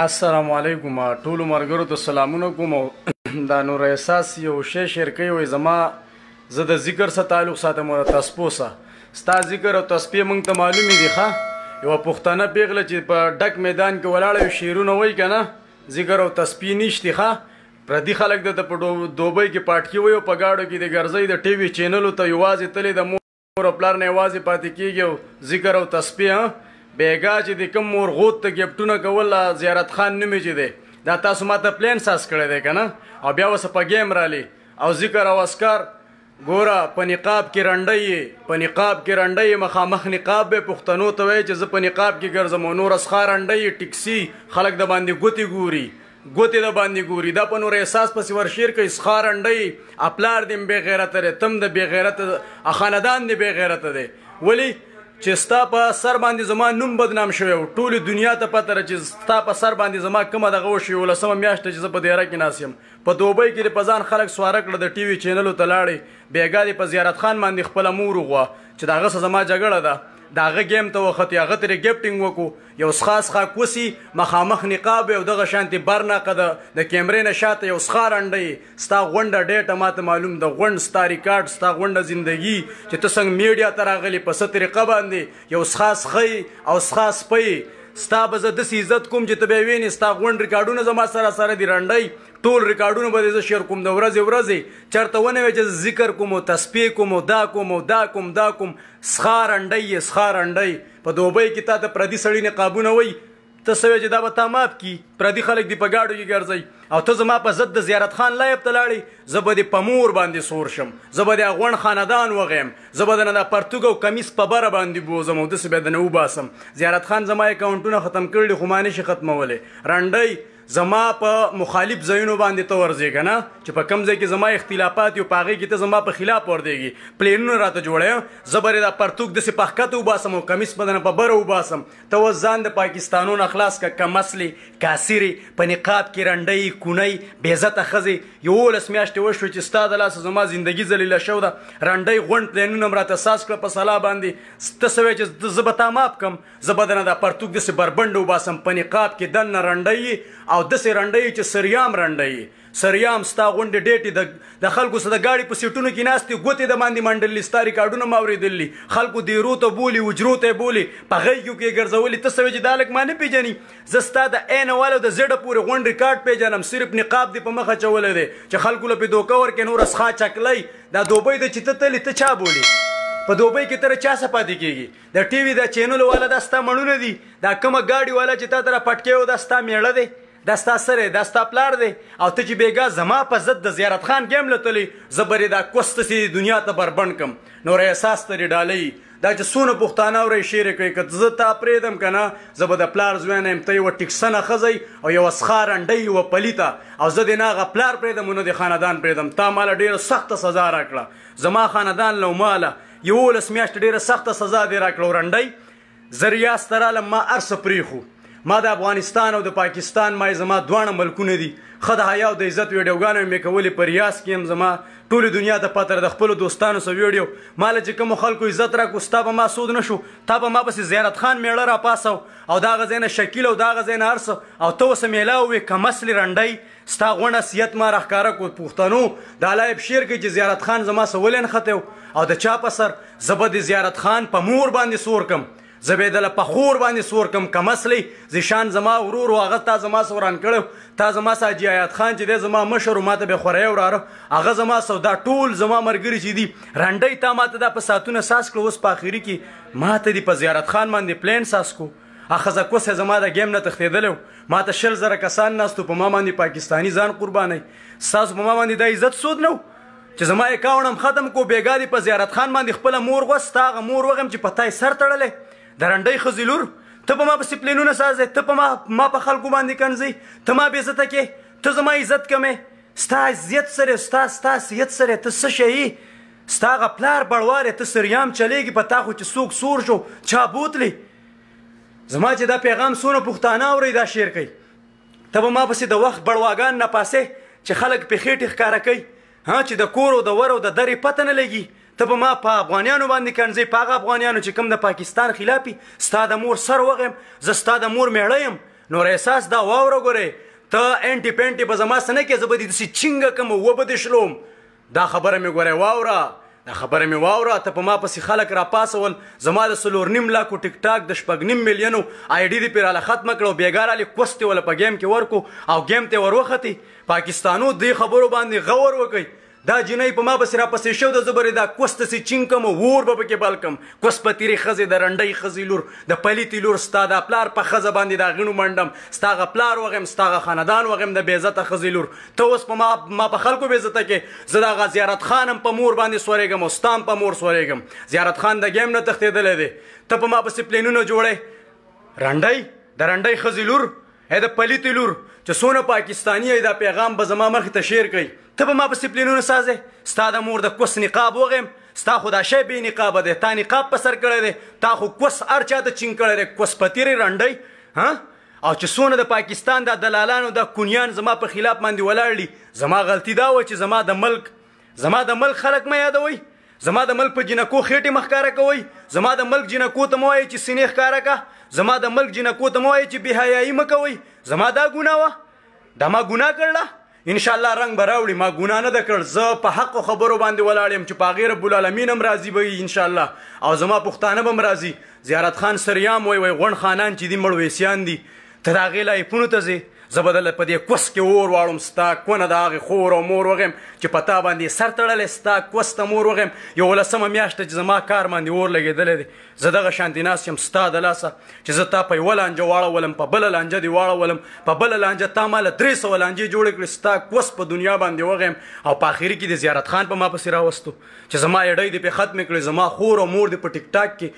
السلام علیکم ټولو مرګرو ته سلامونه کوم. دا نور احساس یو شی شیر کوي، وای زما زه د ذکر سره تعلق ساتم او د تسپو سره. ستا ذکر او تسپې مونږ ته معلومې دي. ښه یوه پښتنه پیغله چې په ډک میدان کې ولاړه یو شعرونه وایي که نه، ذکر او تسپې نشتي. ښه پردي خلک درته په دوبۍ کې پاټکي وایي او په ګاډو کې د ګرځئ، د ټي وي چینلو ته یوازې تلې، د مور او پلار نه یوازې پاتې کېږي او ذکر او تسپې. ها بیګا چې د کوم مور غوت ته ګپټونه کول، زیارت خان نومې چې دی، دا تاسو ماته پلان ساز کړی دی که نه، او بیا اوس په ګیم رالی او ذکر او اسکار. ګوره په نقاب کې رنډی یې، په نقاب کې رنډی یې، مخامخ نقاب به پښتنو ته وایي چې زه په نقاب کې ګرځم، او نور اسخا رنډی یې، ټیکسي خلک د باندې ګوتې ګوري، ګوتې د باندې ګوري. دا په نور احساس پسې ورشیر کوي. سخا رنډی، اپلار دې بې غیرته دی، تم د بې غیرته خاندان دې بې غیرته دی. ولی چې ستا په سر باندې زما نوم بدنام شوی او ټولې دنیا ته پته ده چې ستا په سر باندې زما کومه دغه وشوه. یولسمه میاشت چې زه په دیره کې ناست یم، په دوبۍ کې دې په ځان خلک سواره کړه، د ټي وي چینلو ته لاړې. بېګا دې په زیارت خان باندې خپله مور وغوه چې د هغه سره زما جګړه ده، د هغه ګیم ته وختې، هغه ترې ګپټینګ وکړو. یو سخا سخا کوسي، مخامخ نقاب او دغه شانتې برناقه د کیمرې نه شاته یو سخا رنډی. ستا غونډه ډېټه ماته معلوم ده، غونډ ستا ریکارډ، ستا غونډه زندگی چې ته څنګه میډیا ته راغلې په څه طریقه باندې، یو سخا سخی او سخا سپی. ستا به زه داسې عزت کوم چې ته به یې وینې. ستا غونډ ریکارډونه زما سره سره دي رنډی، ټول ریکارډونه به دې زه شیر کوم. د ورځې ورځې چېرته ونه وې چې زه ذکر کوم او تسبیح کوم او دا کوم او دا کوم دا کوم. سخا رنډی یې، سخا رنډی. په دوبۍ کې تا ته پردي سړي نقابونه وایي، ته څه وایې چې دا به تا معاف کړي؟ پردي خلک دې په ګاډو کې ګرځئ او ته زما په ضد د زیارت خان لایب ته لاړې. زه به دې په مور باندې سور شم، زه به دې غونډ خاندان وغیم، زه به درنه دا پرتوګ او کمیس په بره باندې بوځم او داسې به درنه وباسم. زیارت خان زما اکاونټونه ختم کړي خو ما نشي ختمولی. رنډی زما په مخالف ځایونو باندې ته ورځې که نه، چې په کوم ځای کې زما اختلافات یو په هغې کې ته زما په خلاف ورځېږي، پلانونه راته جوړوې. زه به دې دا پرتوګ داسې په ښکته وباسم او کمیس به درنه په بره وباسم. ته اوس ځان د پاکستانو نه خلاص که، کمسلې کاسرې، په نقاب کې رنډۍ کونۍ بېعزته ښځې. 11 میاشتې وشوې چې ستا د لاسه زما زندګي ذلیله شوې ده. رنډۍ غونډ پلانونه هم راته ساز کړه په سلا باندې. ته څه وایې چې زه به تا معاف کړم؟ زه به درنه دا پرتوګ داسې بربنډ وباسم. په نقاب کې دننه رنډۍ او داسې رنډۍ چې سریام رنډۍ، سریام ستا غونډې ډېټې د خلکو سره د ګاډي په سیټونو کې ناستې، ګوتې د باندې منډلې، ستا ریکارډونه ما اورېدلي، خلکو دیرو ته بولي، حجرو ته یې بولي، په غېږو کې یې ګرځولي. ته څه وایې چې دا هلک ما نه پېژني؟ زه ستا د ا نه واله د زړه پورې غونډ ریکارډ پېژنم. صرف نقاب دې په مخ اچولی دی چې خلکو له پې دوکه ورکړې. نوره سخا چکلۍ دا دوبۍ ده چې ته تلې، ته چا بولې؟ په دوبۍ کې تر چا څه پاتې کېږي؟ د ټي وي د چینلو والا دا ستا مړونه دي، دا کومه ګاډي والا چې تا ته راپټکی و دا ستا مېړه دی، دا ستا سره دا ستا پلار دی. او ته چې بېګا زما په ضد د زیارت خان ګیم لتلې، زه به دې دا کوس داسې دنیا ته بربنډ کړم. نور احساس ته دې ډالۍ دا چې څونه پښتانه اورئ شعر یې کوي، که زه تا پرېږدم که نه، زه به د پلار زوی نه یم. ته یوه ټیکسنه ښځه او یوه سخا رنډۍ یوه پلیته، او زه دې نه هغه پلار پرېږدم او نه دې خاندان پرېږدم. تا ماله ډېره سخته سزا راکړه، زما خاندان له ماله 11 میاشتې ډېره سخته سزا دې راکړه. رنډۍ زه ریاض ته رالم، ما هر څه پرېښو، ما د افغانستان او د پاکستان ما زما دواړه ملکونه دي. ښه د حیا او د عزت ویډیوګانې مې کولې، په ریاض کې یم، زما ټولې دنیا ته پته ده، د خپلو دوستانو سره ویډیو. ما له چې کومو خلکو عزت راکړو، ستا به ما سود نه شو، تا به ما پسې زیارت خان مېړه راپاسو او د هغه ځای نه شکیل او د هغه ځای نه هر څه، او ته اوس میلاو وې کمسلې رنډۍ. ستا غونډه سیت ما راښکاره کړو. پښتنو دا لایب شعر کوي چې زیارت خان زما سره ولې نښتی او د چا په سر؟ زه به د زیارت خان په مور باندې سور کړم، زه به یې دله په خور باندې سور کړم. کمسلې ذیشان زما ورور و، هغه تا زما سره وران کړی، تا زما سره حاجي حیات خان چې دی زما مشر و، ما ته به خوری وراره، هغه زما سره دا ټول زما ملګري چې دي رنډۍ، تا ما ته دا په ساعتونه ساز کړو. اوس په اخري کې ما ته دې په زیارت خان باندې پلان ساز کړو. ښځه کوسه زما د ګیم نه تښتېدلی و، ما ته 20 زره کسان ناست وو، په ما باندې پاکستاني ځان قربانوي. ستاسو په ما باندې دا عزت سود نه و چې زما اکاونټ هم ختم کړو. بېګا دې په زیارت خان باندې خپله مور غوښت، ستا هغه مور وغیم چې په تا یې سر تړلی، د رنډۍ ښځې لور. ته په ما پسې پلانونه سازې، ته په ما په خلکو باندې کنځې، ته ما بېعزته کې، ته زما عزت کمې. ستا عزت سره ستا صحت سره ته څه شی یې؟ ستا هغه پلار بړوار ته سریام چلېږي، په تا خو چې څوک سور شو چا بوتلې. زما چې دا پیغام څونه پښتانه اورئ دا شعر کوي، ته به ما پسې د وخت بړواګان نه پاسې چې خلک پې خېټې ښکاره کوي، ها چې د کور او د ور او د درې پته نه لګي. ته به ما په افغانیانو باندې کنځې، په هغه افغانیانو چې کوم د پاکستان خلاف وي. ستا د مور سر وغیم، زه ستا د مور مېړه یم. نور احساس دا واوره ګورې، ته انټي پینټي به زما څه نه کې، زه به دې داسې چینګه کړم وبه دې شلوم. دا خبره مې ګورې واوره، دا خبره مې واوره. ته په ما پسې خلک راپاڅول، زما د 4.5 لاکو ټیک ټاک د 6.5 میلیونو آی ډي دې پرې راله ختمه کړه، او بېګا رالې کوس دې وله په ګیم کې ورکو او ګیم ته ور وختې. پاکستانو دې خبرو باندې غور وکړئ. دا جینۍ په ما پسې راپسې شو، د زبرې دا کوس داسې چینګ کم، اور به پکې بل کم. کوس په تیرې ښځې، د رنډۍ ښځې لور، د پلیتې لور، ستا دا پلار په ښځه باندې دا غیڼو منډم، ستا هغه پلار وغیم، ستا هغه خاندان وغیم، د بېعزته ښځې لور. ته اوس په ما په خلکو بېعزته کې. زه د هغه زیارت خان هم په مور باندې سورېږم او ستا هم په مور سورېږم. زیارت خان د ګیم نه تښتېدلی دی، ته په ما پسې پلانونه جوړې. رنډۍ، د رنډۍ ښځې لور، ای د پلیتې لور، چې څونه پاکستاني یې دا پیغام به زما مخې ته شیر کوي. ته به ما پسې پلانونه سازې، ستا د مور د کوس نقاب وغیم، ستا خو دا شی بې نقابه دی، تا نقاب په سر کړی دی، تا خو کوس هر چا ته چینګ کړی دی، کوس پتیرې رنډۍ. ها، او چې څونه د پاکستان دا دلالانو دا کونیان زما په خلاف باندې ولاړ دي، زما غلطي دا وه چې زما د ملک خلک مه یادوئ، زما د ملک په جینکو خېټې مه ښکاره کوئ، زما د ملک جینکو ته مه وایئ چې سینې ښکاره که، زما د ملک جینکو ته مه وایئ چې بې حیايي مه کوئ. زما دا ګناه وه، دا ما ګناه کړله. انشاءالله رنګ به راوړي، ما ګناه نه ده کړ، زه په حق خبرو باندې ولاړ یم چې په هغې رب العالمین هم راضي به وي انشاءالله، او زما پښتانه به هم راضي. زیارت خان سریام وایي، وایي غونډ خانان چې دي مړویسیان دي، ته د هغې لایفونو ته ځې، زه به دله په دې کوس کې اور واړوم، ستا کونه د هغې خور او مور وغیم چې په تا باندې سر تړلی، ستا کوس ته مور وغیم. 11 میاشت چې زما کار باندې اور لګېدلی دی، زه دغه شانتې ناست یم ستا د لاسه، چې زه تا په یوه لانجه واړولم، په بله لانجه دې واړولم، په بله لانجه تا ما له 300 لانجې جوړې کړې، ستا کوس په دنیا باندې وغیم. او په اخري کې د زیارت خان په ما پسې راوستو چې زما اډۍ دې پرې ختمې کړې، زما خور او مور دې په ټیک ټاک کې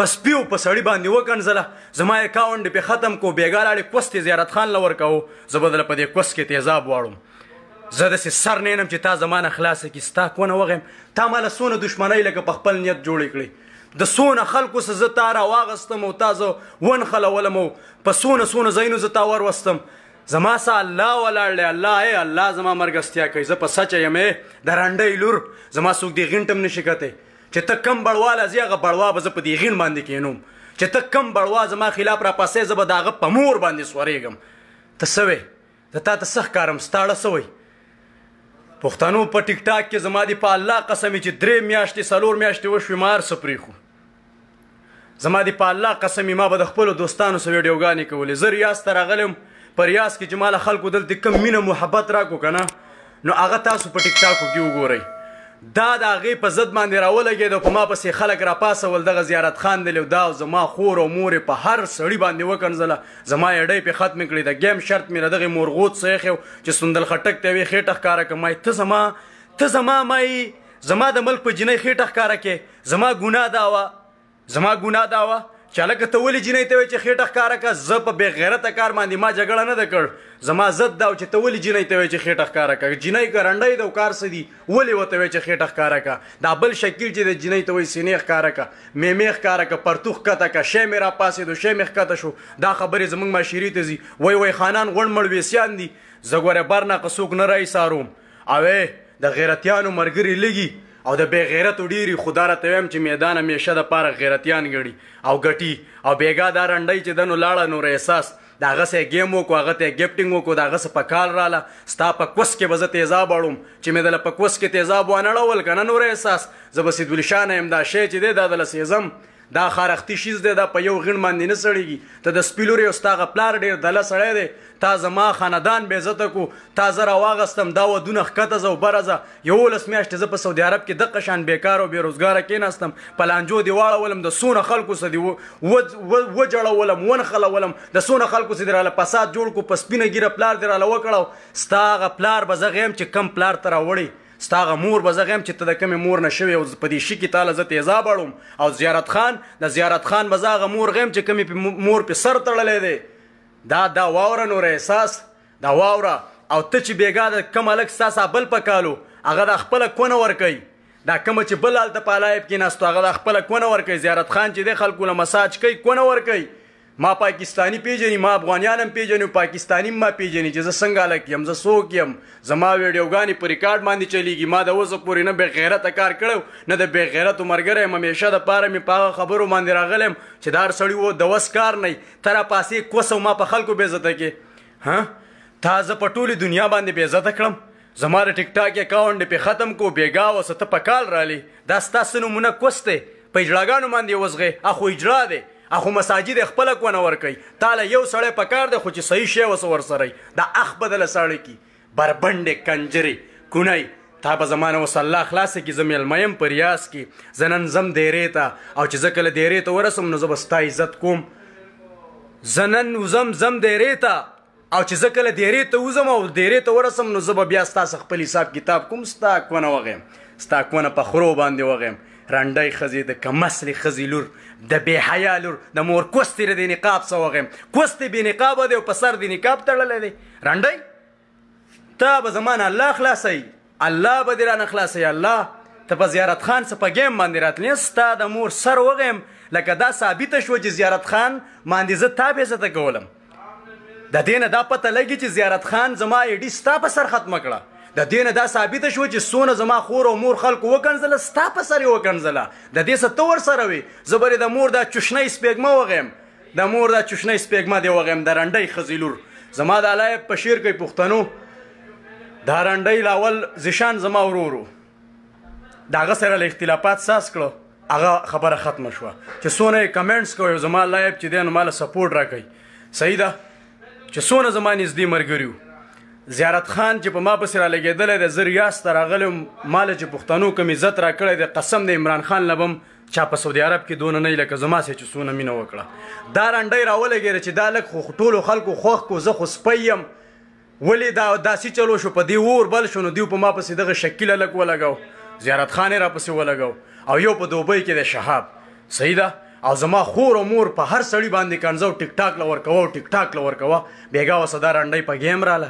په سپي او په سړي باندې وکنځله، زما اکاونټ دې پرې ختم کو، بېګا لاړې کوس دې زیارت خان له ورکاوه، زه به دله په دې کوس کې تیزاب واړوم. زه داسې سر نه یم چې تا زما نه خلاصه کړي، ستا کونه وغیم. تا ما له څونه دښمنۍ لکه په خپل نیت جوړې کړې، د څونه خلکو څه زه تا راواغستم او تا زه ونښلولم او په څونه څونه ځایونو زه تا وروستم. زما څه الله ولاړ دی، الله ای الله زما مرګستیا کوي، زه په سچه یم ای د رنډۍ لور، زما څوک دې غیڼ ته هم نشي کتی. چې ته کم بړوا له ځې هغه بړوا به زه په دې غیڼ باندې کښېنوم، چې ته کم بړوا زما خلاف راپاسې زه به د هغه په مور باندې سورېږم. ته څه وې؟ زه تا ته څه ښکارم؟ ستا اړه څه وایي؟ پښتنو په ټیک ټاک کې زما دې په الله قسم چې 3 میاشتې 4 میاشتې وشوې ما هر څه پرېښو. زما دې په الله قسم ما به د خپلو دوستانو سره ویډیوګانې کولې. زه ریاض ته راغلی وم، په ریاض کې چې ما له خلکو دلته کوم مینه محبت راکړو که نه، نو هغه تاسو په ټیک ټاکو کې وګورئ. دا د هغې په ضد باندې راولګېد او په ما پسې خلک راپاڅول. دغه زیارت خان دی دا زما خور او مور یې په هر سړي باندې وکنځله، زما یې اډۍ پرې ختمې کړې. د ګیم شرط مې له دغې مورغوت څخه ایښی و چې سندل خټک ته وې خېټه ښکاره کړه، ما ته زما ته زما ما یې زما د ملک په جینۍ خېټه ښکاره کړې، زما ګناه دا وه، زما ګناه دا وه چې هلکه ته ولې جینۍ ته وایې چې خېټه ښکاره کړه؟ زه په بې غیرته کار باندې ما جګړه نه ده کړ، زما ضد دا و چې ته ولې جینۍ ته وایې چې خېټه ښکاره کړه؟ جینۍ که رنډۍ ده او کار څه دي، ولې ورته وایې چې خېټه ښکاره کړه؟ دا بل شکیل چې د جینۍ ته وایي سینې ښکاره کړه، میمې ښکاره کړه، پرتوخ ښکته کړه، شی مې راپاڅېدو، شی مې ښکته شو، دا خبرې زموږ معاشرې ته ځي. وایي وایي خانان غونډ مړویسیان دي. زه ګوره بر نه که څوک نه راایساروم، او د غیرتیانو ملګري لږي او د بې غیرتو ډېري، خو دا راته وایم چې میدان همیشه دپاره غیرتیان ګڼي او ګټي. او بېګا دا رنډۍ چې ده نو لاړه نور احساس د هغه څه یې ګیم وکړو، هغه ته یې ګفټینګ وکړو، د هغه څه په کال راله. ستا په کوس کې به زه تیزاب اړوم، چې مې دله په کوس کې تیزاب وانه ړول که نه نور احساس، زه به سیدولي شاه نه یم. دا شی چې دی دا دله سیزم، دا خارښتي شیز دی، دا په یو غیڼ باندې نه سړېږي. ته د سپي لور یې او ستا هغه پلار ډېر دله سړی دی، تا زما خاندان بې عزته کو، تا زه راواغستم، دا ودونه ښکته ځه او بره ځه. 11 میاشتې زه په سعودي عرب کې دقه شان بېکاره او بې روزګاره کېناستم، په لانجو دې واړولم، د څونه خلکو څه دې وجړولم، ونښلولم، د څونه خلکو څه دې راله فساد جوړ کو، په سپینه ږیره پلار دې راله وکړو. ستا هغه پلار به زه غیم چې کم پلار ته راوړې، ستا هغه مور به زه غیم چې ته د کومې مور نه شوې او په دې شي کې تا له زه تیزاب اړوم. او زیارت خان، د زیارت خان به زه هغه مور غیم چې کومې مور پې سر تړلی دی. دا دا واوره نور احساس، دا واوره. او ته چې بېګا د کوم هلک ستا سا بل په کالو، هغه دا خپله کونه ورکوي، دا کومه چې بل هلته په الایب کې ناستو هغه دا خپله کونه ورکوي. زیارت خان چې دی خلکو له مساج کوي، کونه ورکوي. ما پاکستانی پیژني، ما افغانیان هم پیژني، پاکستانی ما پیژني چې زه څنګه هلک یم، زه څوک یم. زما ویډیوګانې په ریکارډ باندې چلیږي. ما د اوسه پورې نه بې غیرته کار کړی، نه د بې غیرتو ملګری یم. همیشه دپاره مې په هغه خبرو باندې راغلی یم چې د هر سړي و د وس کار نه ته راپاسې کوسه او ما په خلکو بې عزته کې. ها تا زه په ټولې دنیا باندې بې عزته کړم. زما د ټیک ټاک اکاونټ دې پې ختم کو، بېګا اوسه ته په کال رالې. دا ستا څه نمونه کوس دی، په اجړاګانو باندې یې وزغې. اخو اجړا دی، اخو مساجد خپله کونه ورکوي. تا له یو سړی په کار دی خو چې صحیح شی وسه ورسره وي، دا اخ به دله ساړه کي. بربنډې کنجرې کونی، تا به زما نه اوس الله خلاصه کړي. زه مېلمه یم په ریاض کې، زه نن ځم دیرې ته، او چې زه کله دیرې ته ورسم نو زه به ستا عزت کوم. زه نن وځم ځم دیرې ته، او چې زه کله دیرې ته وځم او دیرې ته ورسم نو زه به بیا ستا څخه خپل حساب کتاب کوم. ستا کونه وغیم، ستا کونه په خرو باندې وغیم. رنډۍ ښځې، د کمسلې ښځې لور، د بې حیا لور، د مور کوستې د دې نقاب څه وغیم. کوستې بې نقابه دی او په سر دې نقاب تړلی دی. رنډۍ تا به زما نه الله خلاصوي، الله به دې رانه خلاصوي. الله ته په زیارت خان څه په ګیم باندې راتلې، ستا د مور سر وغیم. لکه دا ثابته شوه چې زیارت خان باندې زه تا بې عزته کولم. د دې نه دا پته لګي چې زیارت خان زما ایډي ستا په سر ختمه کړه. د دې نه دا ثابته شوه چې څونه زما خور او مور خلکو وکنځله، ستا په سر یې وکنځله. د دې څه ته ورسره وې. زه به دې د مور دا چوشنۍ سپېږمه وغیم، د مور دا چوشنۍ سپېږمه دې وغیم. د رنډۍ ښځې لور زما د الله په شعر کوي پښتنو. دا رنډۍ لاول زیشان زما ورور و، د هغه سره له اختلافات ساز کړو، هغه خبره ختمه شوه. چې څونه یې کمنټس کوي زما لایف چې دی نو ماله سپورټ راکوي. صحیح ده چې څونه زما نږدې ملګري وو. زیارت خان چې په ما پسې رالګېدلی دی، زه ریاض ته راغلی وم، ما له چې پښتنو کوم عزت راکړی دی، قسم د عمران خان له به هم چا په سعودي عرب کې دونه نه لکه زما سره چې څونه مینه وکړه. دا رنډۍ راولګېده چې دا لږ خو ټولو خلکو خوښ کو، زه خو سپی یم، ولې دا داسې چلو شو، په دې اور بل شو. نو دیو په ما پسې دغه شکیله لږ ولګاو، زیارت خان یې راپسې ولګاو، او یو په دوبۍ کې دی شهاب. صحیح ده. او زما خور او مور په هر سړي باندې کنځه او ټیک ټاک له ورکوه او ټیک ټاک له ورکوه. بېګا وسه دا رنډۍ په ګیم راله،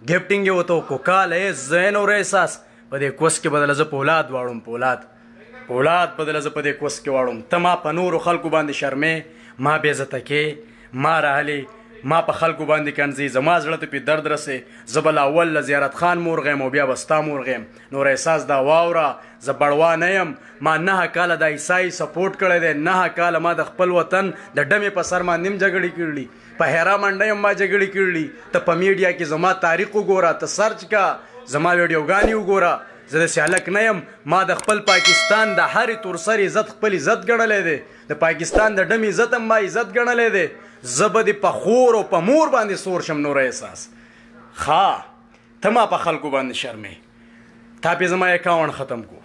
ګفټینګ یې ورته وکړو. کاله یې زه نور احساس په دې کوس کې به دله زه پولاد واړوم، پولاد پولاد به دله زه په دې کوس کې واړوم. ته ما په نورو خلکو باندې شرمې، ما بې عزته کې، ما راغلې، ما په خلکو باندې کنځې، زما زړه ته پې درد رسې. زه به له اول له زیارت خان مور غیم او بیا به ستا مور غیم. نور احساس دا واوره، زه بړوا نه یم. ما 9 کاله د عیسائی سپورټ کړی دی، 9 کاله ما د خپل وطن د ډمې په سر باندې هم جګړې کړي، په هیرا منډۍ هم ما جګړې کړي. ته په میډیا کې زما تاریخ وګوره، ته سرچ کا، زما ویډیوګانې وګوره. زه داسې هلک نه یم. ما د خپل پاکستان د هرې تورسر عزت خپل عزت ګڼلی دی، د پاکستان د ډمې عزت هم ما عزت ګڼلی دی. زه به دې په خور او په مور باندې سور شم. نور احساس ښه ته ما په خلکو باندې شرمې، تا پې زما اکاونټ ختم کو،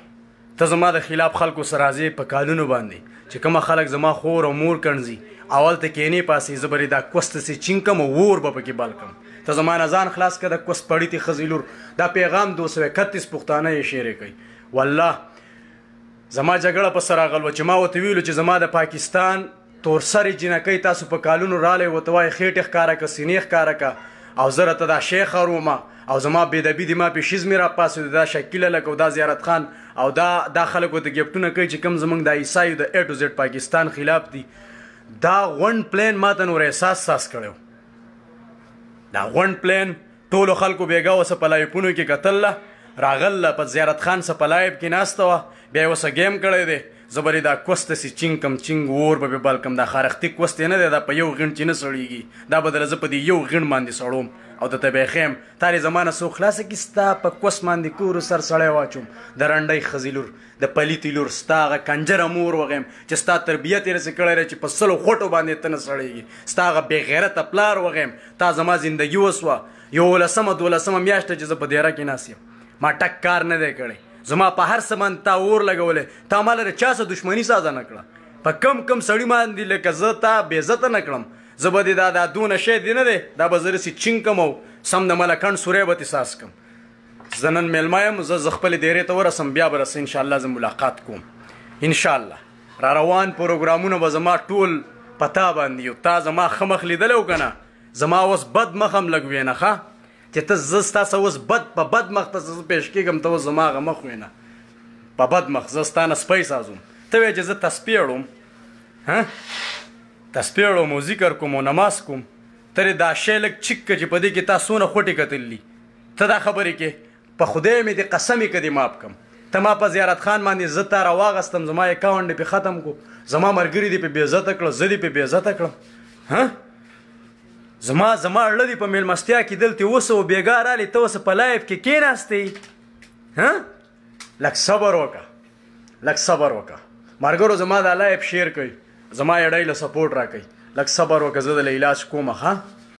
ته زما د خلاف خلکو سره راځې په کالونو باندې چې کومه خلک زما خور او مور کنځي، اول ته کینې پاسې، زه به دې دا کوس ته څې چینګ کم او اور به پکې بل کم. ته زما نه ځان خلاص که د کوس پړیتې ښځې لور. دا پیغام 231 پښتانه یې شعرې کوي. والله زما جګړه په سر راغل چې ما ورته ویلو چې زما د پاکستان تورسرې جینکۍ تاسو په کالونو رالی، ورته وایي خېټې ښکاره که، سینې ښکاره که، او زه راته دا شی خرومه، او زما بېدبي دې ما پې شیز مې راپاڅېدو. دا شکیله لکه او دا زیارت خان او دا خلک ورته ګفټونه کوي چې کوم زموږ د عیسایو د ای ټو زیډ پاکستان خلاف دي. دا غونډ پلان ما ته نور احساس ساز کړی. دا غونډ پلان ټولو خلکو بېګا وسه په لایفونو کې کتله، راغله په زیارت خان څه په لایف کې ناسته وه، بیا یې وسه ګیم کړی دی. زه به دې دا کوس ته څې چینګ کم، چینګ اور به پې بل کم. دا خارښتي کوس دی نه دی، دا په یو غیڼ چې نه سړېږي، دا به دله زه په دې یو غیڼ باندې سړوم او درته به یې ښیم. تا دې زما نه څوک خلاصه کړي، ستا په کوس باندې کور سر سړی واچوم. د رنډۍ ښځې لور، د پلیتې لور، ستا هغه کنجره مور وغیم چې ستا تربیت یې رسې کړی دی چې په 100 خوټو باندې ته نه سړېږي. ستا هغه بې غیرته پلار وغیم، تا زما زندګي وسوه. 11 12 میاشت چې زه په دیره کې ناست یم، ما ټک کار نه دی کړی. زما په هر څه باندې تا اور لګولی، تا ما لره چا څه دښمني سازه نه کړه. په کم کم سړي باندې لکه زه تا بې عزته نه کړم. زه به دې دا دونه شی دی نه دی، دا به زه رسې چینګ کم او سم د ملکنډ سوری به ترې ساز کم. زه نن مېلمه یم، زه خپلې دیرې ته ورسم، بیا به رسې انشاءالله زه ملاقات کوم انشاءالله. را روان پروګرامونه به زما ټول په تا باندې یو. تا زما ښه مخ لیدلی و که نه؟ زما اوس بد مخ هم لږ وینه، ښه چې ته زه ستا څه اوس بد په بد مخ ته زه پېښ کېږم، ته اوس زما هغه مخ وینه په بد مخ. زه ستا نه سپی سازوم، ته وایې چې زه تسپې اړوم. ها تسپې اړوم او ذکر کوم او نماز کوم. ته دا شی لږ چک که چې په دې کې تا څونه خوټې کتل دي. ته دا خبرې کې، په خدای مې دې قسم که دې معاف کم. ته ما په زیارت خان باندې زه تا راواغستم، زما اکاونټ دې پې ختم کو، زما ملګري دې پې بېعزته کړه، زه دې پې بېعزته کړم. ها زما ړه دې په میلمستیا کې دلته اوسه او بېګا رالې، ته اوسه په لایف کې کېناستې. ها لږ صبر وکړه، لږ صبر وکړه ملګرو. زما دا لایف شیر کړئ، زما اړۍ له سپورټ راکړئ. لږ صبر وکړه، زه د علاج کوم. ښه.